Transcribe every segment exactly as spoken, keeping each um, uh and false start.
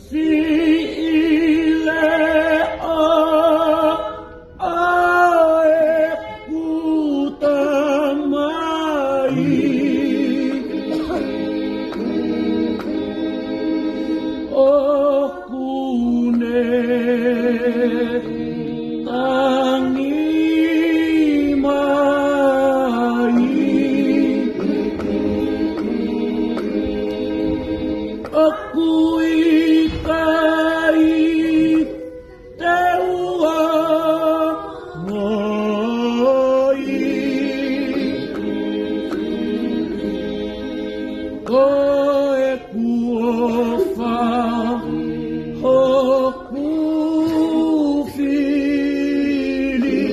Siʻi leʻo ʻa ʻeku tamai, ʻoku ne tangi mai. ʻOku ʻikai te u ongoʻi ko ʻeku ʻofa hoku fili.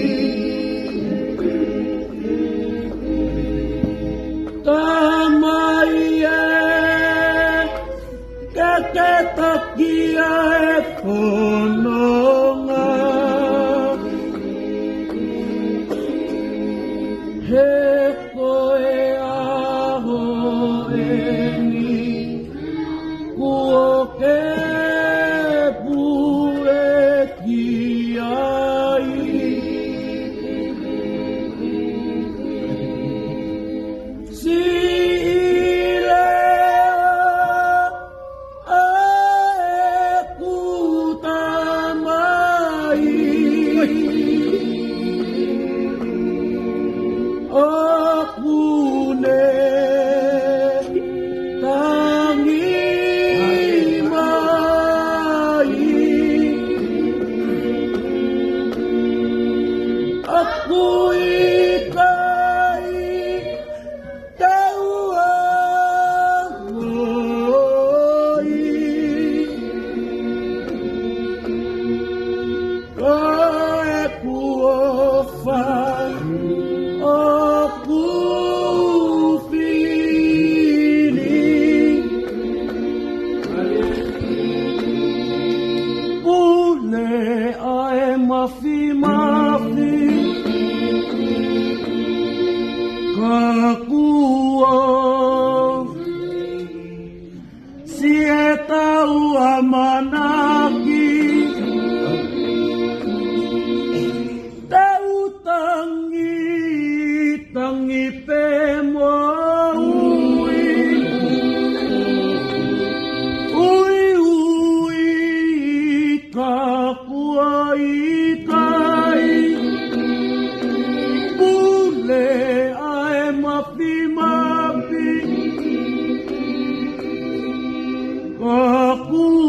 Tamai ē, ke ke taki ʻa e fononga, he ko e ʻaho ʻeni kuo ke pule ki ai. Siʻi leʻo ʻa ʻeku tamai, ʻoku ne tangi mai. ʻOku ʻikai te u ongoʻi ko ʻeku ʻofa hoku fili. Pule ʻa e mafimafi, ka kuo siʻetau ʻamanaki, te u tangi, tangi pē mo ui, ui, ui, ka kuo ʻikai pule ʻa e mafimafi, ka kuo